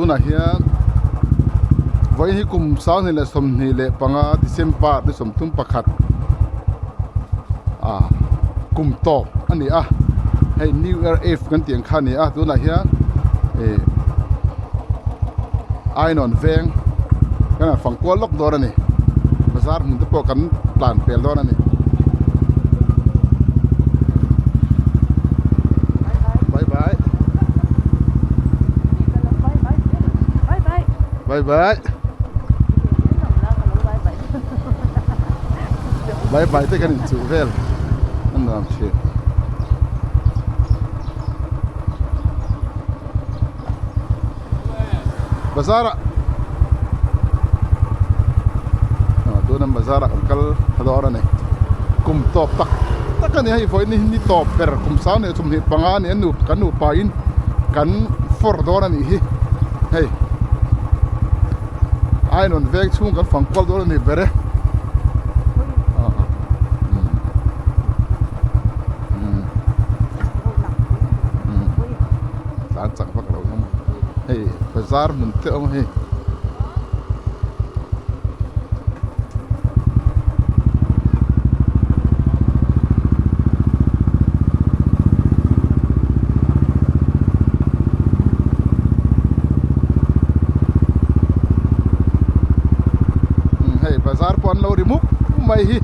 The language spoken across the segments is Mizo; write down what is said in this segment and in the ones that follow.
Tunah hian vawiin hi kum 2025 December ni 31 ah kum tawp a ni a hei new year eve kan tih ang kha a ni a tunah hian ih ainawn veng kan han fang kual lawk dawn a ni bazar hmun te pawh kan tlan pel dawn a ni. Bye bye. Bye bye. Bye bye te kan inchuh vel a nuam thin. Bazar ah tuna bazar ah kan kal dawr a ni kum tawp tak tak a ni hei vawiin hi ni tawp ber kum sang leh 25 a ni a nu kan nupa in kan fawr dawn a nih hi hei ainawn veng chhung kan fang kual dawn a ni ber e. Tlan chak vak lo hlawm a hei bazar hmun te awm a hei. Hei bazar pawh an lo ri mup mai hi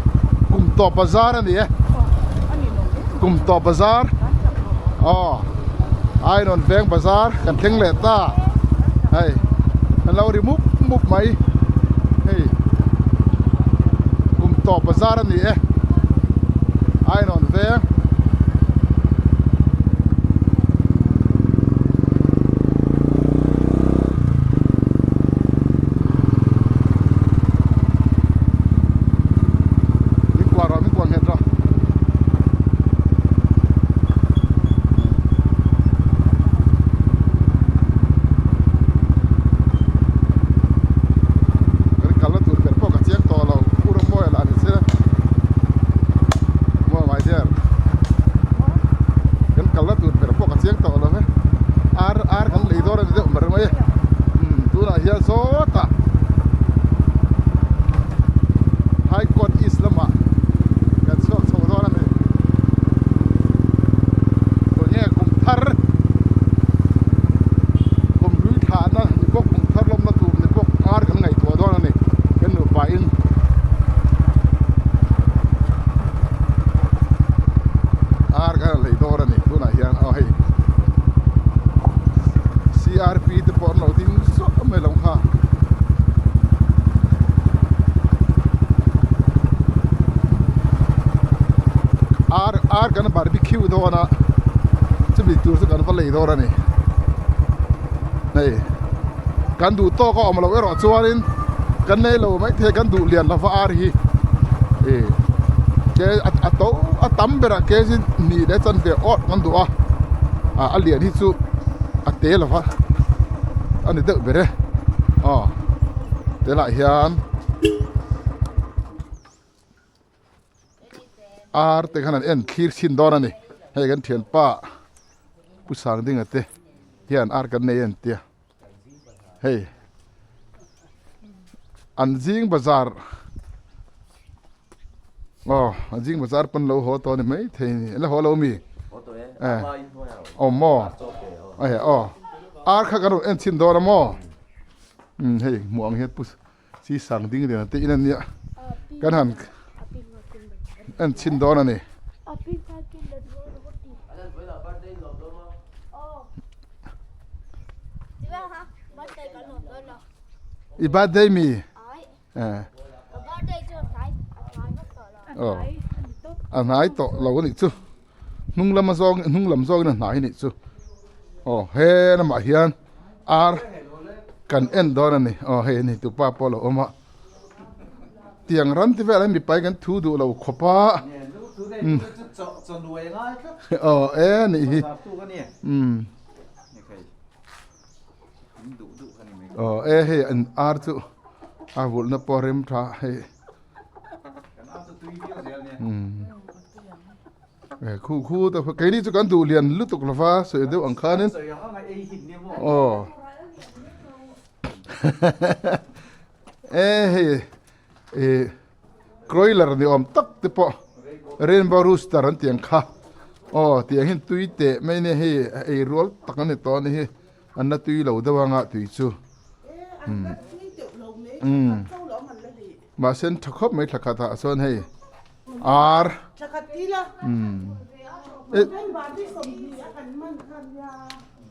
kum tawp bazar a ni e kum tawp bazar aw. Ainawn veng bazar kan thleng leh ta hei an lo ri mup mup mai hei kum tawp bazar a ni e Ainawn veng. Min kuah rawh min kuah nghet rawh. Kan kalna tur ber pawh ka chiang tawh lo u Ramawia lah ni se maw my dear kan kalna tur ber pawh ka chiang tawh lo ve ar ar kan lei dawn a ni deuh ber mai a tunah hian sawtah High Court East lamah kan chhuak chho dawn a ni. Tunge kum thar kum hlui thlahna ni bawk kum thar lawmna tur ni bawk ar kan ngaihtuah dawn a ni kan nupa in ar kan lei dawn a ni tunah hian aw hei C_R_P te pawh an lo ding suah mai lo kha. Ar ar kan barbecue dawn a chumi tur chu kan va lei dawn a ni hei kan duh tawk a awm loh erawh chuanin kan nei lo maithei kan duh lian lova ar hi ih ke a to a tam berah ke hi hnih leh chanve awt kan duh a ah a lian hi chu a te lova a ni deuh ber e aw tunah hian. Ar te khan an en thlir chhin dawn a ni hei kan thianpa Pu Sangdinga te hian ar kan nei a ni tia hei an zing bazar aw an zing bazar pawn lo haw tawh a ni maithei a ni la haw lo mi eh aw maw aw ar kha kan rawn en chhin dawn a maw hei hmuh ang hian Pu. Chi sang ding lian te in a nia kan han en chhin dawn a ni. I birthday mi? Eh. Oh. A hnai tawh lo a nih chu. Hnung lama zawng hnung lam zawngin a hnai a nih chu. Aw he lamah hian ar kan en dawn a ni aw hei a ni tupa pawh a lo awm a tiang ram te velah hian mipai kan thu duh lo khawp a aw e a nih hi umm aw e hei an ar chu a vulhna pawh a rem tha hei. Khu khu te keini chu kan duh lian lutuk lova sawi deuh ang khanin aw E hei ih Kroiler ni awm tak te pawh Rainbow Rooster an tih ang kha aw tiang hian tui teh mai nia hei ei rual tak a ni tawh a ni hi an la tui lo deuh anga tui chu umm mahse an tha khawp mai thla khat ah chuan hei ar umm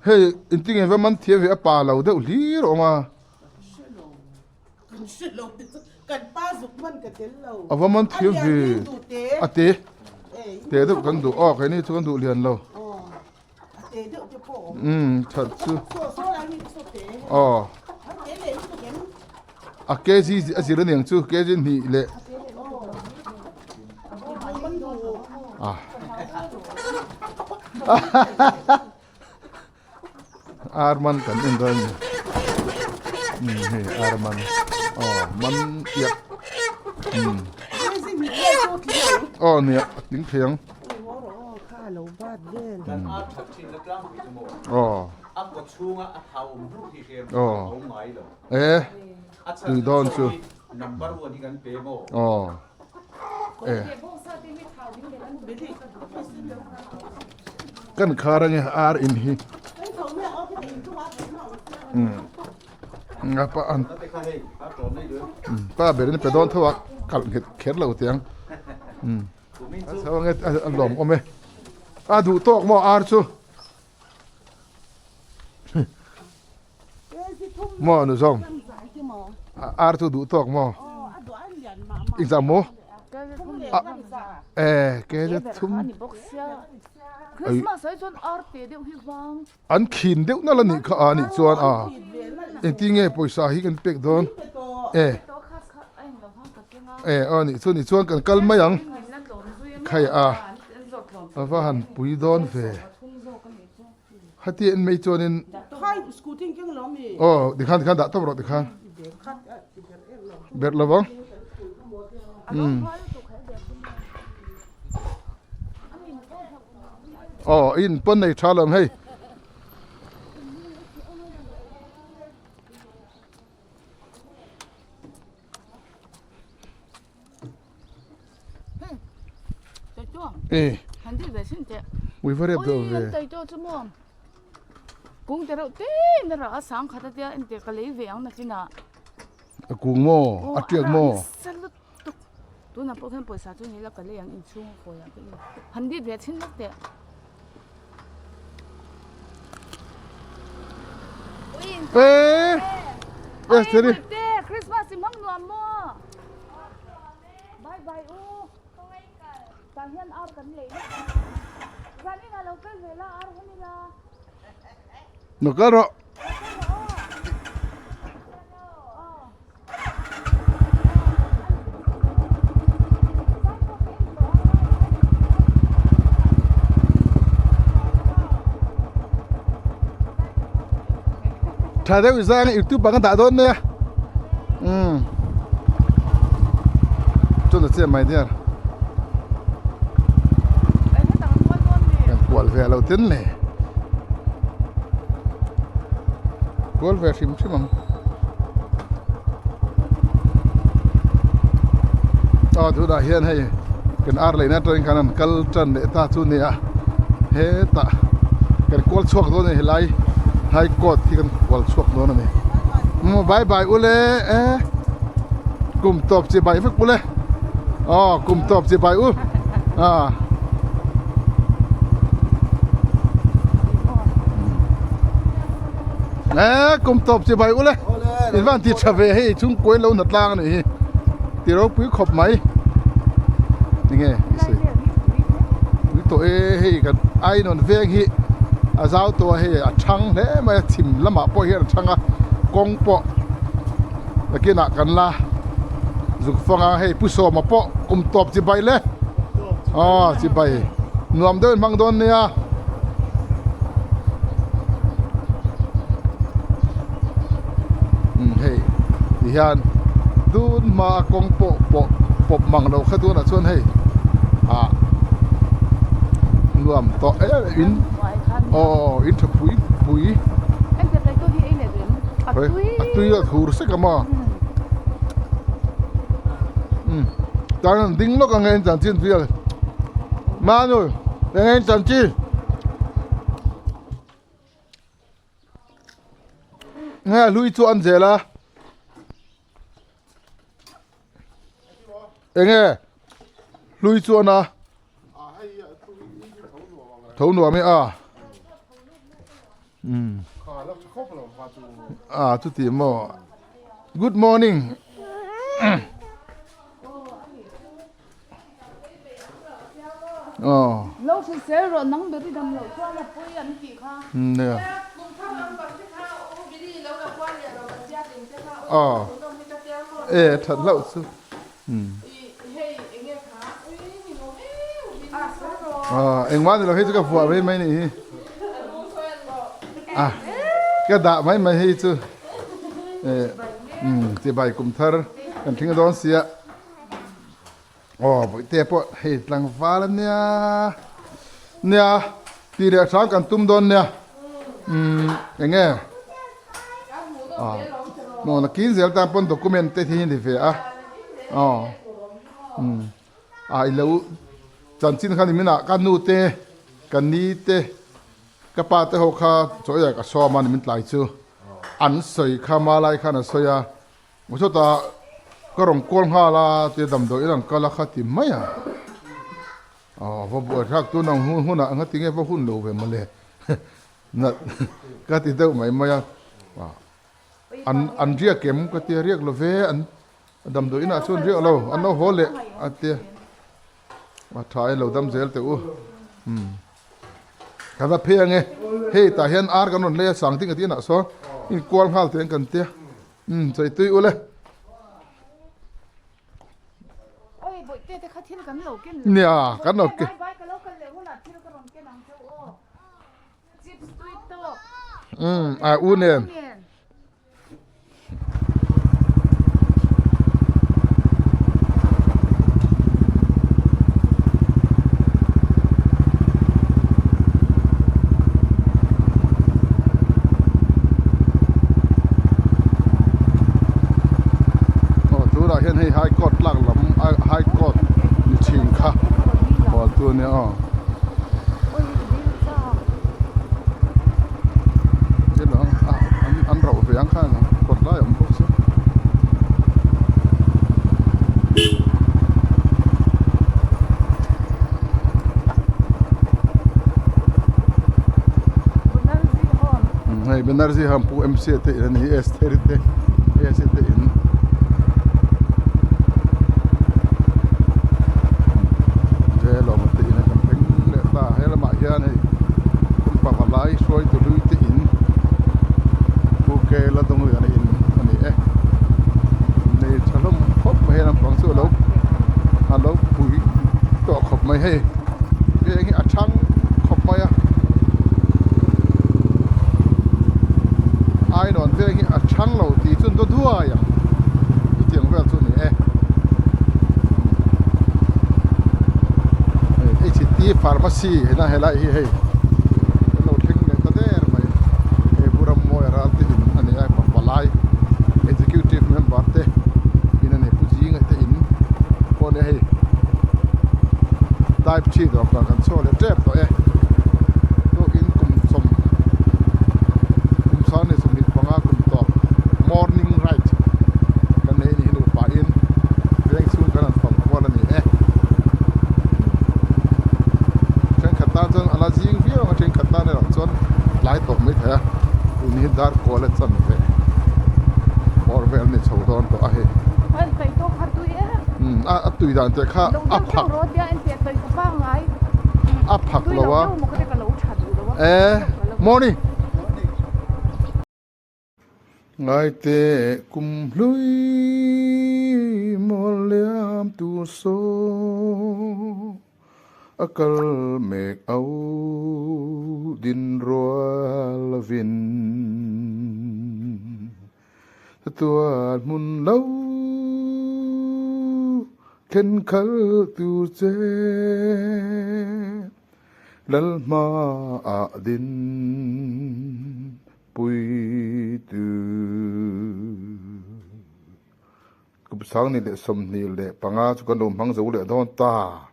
hei engtin nge va man thiam ve a pa lo deuh hlir a awm a. A va man thiam ve a te te deuh kan duh aw keini chu kan duh lian lo umm that chu aw a kg a zir aniang chu kg hnih leh ah Ar man kan en dawn a ni umm hei ar man aw man iak umm aw nia a tling thei ang aw aw e tui dawn chu aw. Kan khar ange ar in hi pa an pa ber in pe dawn tho a kalh nghet kher lo tiang a lawm awm e a duh tawk maw ar chu. Maw nu zawng ar chu duh tawk maw engzah maw e ke chu thum an khin deuh nalh a nih kha a nih chuan a engtin nge pawisa hi kan pek dawn e e aw nih chu nih chuan kan kal mai ang khai a a va han pui dawn ve. Heti en mai chuanin aw tikhan tikhan dah tawp rawh tikhan berh lovang umm aw in pawn nei tha lo hei. E. Ui va rep deuh ve. Kung te reuh te na ra a sang khat atia ente ka lei ve ang nakinah. A kung maw? A tiak maw? Tunah pawh khian pawisa chu ni la ka lei ang inchhung a kawi ah ka in. Han dit ve thin vak teh. Ê! Ê, thế đi. Christmas i mang nuam maw? Bye bye u. Tah hian ar kan lei vek a. Zan inah lo kal ve la ar hun ila. Lo kal rawh. Tha deuh zang youtube ah kan dah dawn mai a umm chuan a chiah mai dear kan kual ve lo tin le kual ve hrim hrim ang aw tunah hian hei kan ar leina atangin khan an kal tan leh ta chu nia hetah kan kual chhuak dawn a ni helai high court hi kan kual chhuak dawn a ni bye bye ule e kum tawp chi bai vek ule aw kum tawp chi bai u a e kum tawp chi bai ule in van ti tha ve hei chung kuai lo na tlang a nih hi ti ropui khawp mai tinge tui tawh e hei kan ainawn veng hi a zau tawh a hei a thang hle mai a chhim lamah pawh hian a thang a kawng pawh nakinah kan la zuk fang a hei pu sawma pawh kum tawp chi bai le aw chi bai nuam deuh in hmang dawn nia. Umm hei ti hian tun hma a kawng pawh pawh pawp mang lo kha tunah chuan hei ah nuam tawh em in aw in tha pui pui. A tui a thur sek a maw? Um tan an ding lawk ang e in chanchin vel. Manu eng nge in chanchin? Nge a hlui chu an zel a. Eng nge hlui chu an a. Tho nuam e a. Um. A chuti maw. Good morning. Aw. Lo hrisel rawh nang ber i dam loh chuan a pawi an tih kha. Nia. Aw. E that hlauh chu. Aw engmah ni lo hei chu ka vuah mai mai nih hi. A ka dah mai mai hei chu. E um chibai kum thar kan thleng dawn sia. Aw bawihte pawh hei tlangval ania nia tih leh hrang kan tum dawn nia umm eng nge ah maw nakin zel tan pawn document te hi ni ve a aw umm ah ilo chanchin kha ni minah ka nu te ka ni te ka pa te ho kha chaw ei ah ka sawm a ni min tlai chu an sawi kha malai khan a sawi a. Chutah ka rawn kawl nghal a tia damdawi in an kal a kha ti mai a, aw va buai thlak tun ang hun hunah anga tinge va hun lo ve mawle nalh ka ti deuh mai mai a, an an riak em ka tia riak lo ve an damdawi inah chuan riak lo an lo haw leh a tia a tha e lo dam zel teh u umm. Kan va phei ange hei tah hian ar kan rawn lei a sang ding a tih inah sawn inkual nghal teh ang kan tia. Umm chawi tui ule. Oi bawihte te kha thil kan lo ken lo. Nia kan lo ken. Bye bye ka lo kal leh hunah thil ka rawn ken ang cheu aw. Chips tui tawk. Umm a u nen. Aw tunah hian hei high court tlak lam high court ni thin kha hual tu ania aw an rauh ve ang khan kawt lai a awm bawk sia. Hei Banerjee home Pu MC te in a ni Esther te Esi te in Zelawma te in a kan thleng leh ta he lamah hian hei kum panga lai hruai tu hlui te in Pu K la dawng lian a in a ni e nei tha hlawm khawp mai hei lampang chu alo alo pui tawh khawp mai hei veng hi a thang khawp mai a ainawn veng hi a thang lo tih chu an daw duai ang chutiang vel chu a ni e hei H T pharmacy hena helai hi hei kan lo thleng leh ta der mai hei pu Rammawi ral te in a ni a palai executive member te in a ni pu Zinga te in pawh a ni a hei. Type thi dawr dan kan chhuak leh tep tawh e tukin kum sawm kum sang ni 25 kum tawp morning ride kan nei anih hi nupa in veng chhung kan han fang kual a ni e thenkhat tan chuan a la zing viau ang a thenkhat tan erawh chuan tlai tawp mai thei a tun hi dar kual a chan ve bawr vel a ni chho dawn tawh a hei. Umm a tui dan te kha a phak a phak lo a e morning ngai te kum hlui mawl liam tur saw a kal mek au din rual lovin. Tuan hmun lo then khal tur che Lal hma ah din Awmpuitu. Kum 2025 chu kan lo hmang zo leh dawn ta.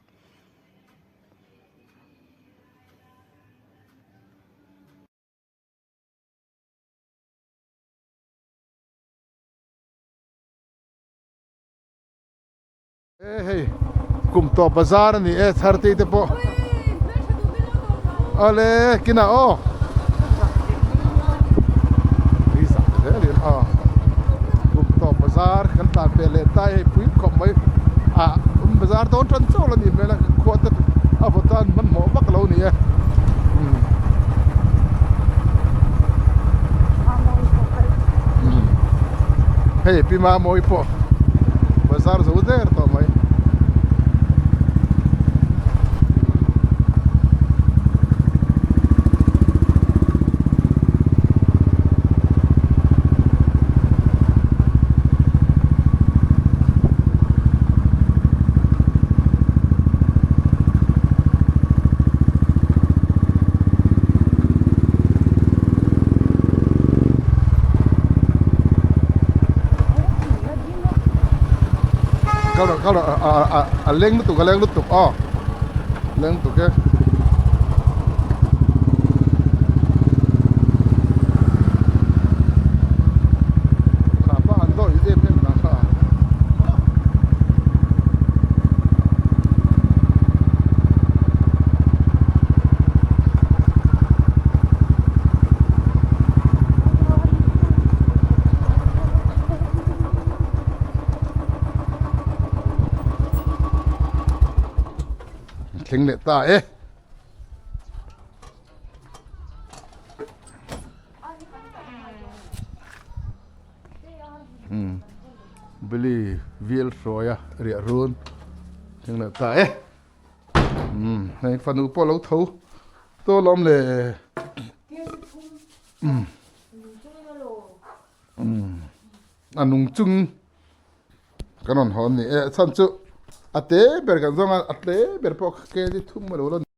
E hei kum tawp bazar a ni e tharte te pawh awle kinah aw kum tawp bazar kan tlan ve leh ta hei pui khawp mai a bazar dawn tan chauh la nih hmel a khua te a vawt a an hmanhmawh vak lo a ni e. Hei pi Mamawi pawh bazar zo der tawh mai. Kal rawh kal rawh a a a leng lutuk a leng lutuk aw leng lutuk e. Kha pa an dawih em em na kha. Thleng leh ta e. Billy vial hruaia riah run thleng leh ta e hei fanu pawh lo tho tawh lawm le a nung chung kan rawn hawn ni e chhan chu a te ber kan zawng a a tle ber pawh kha kg thum a lo la ni.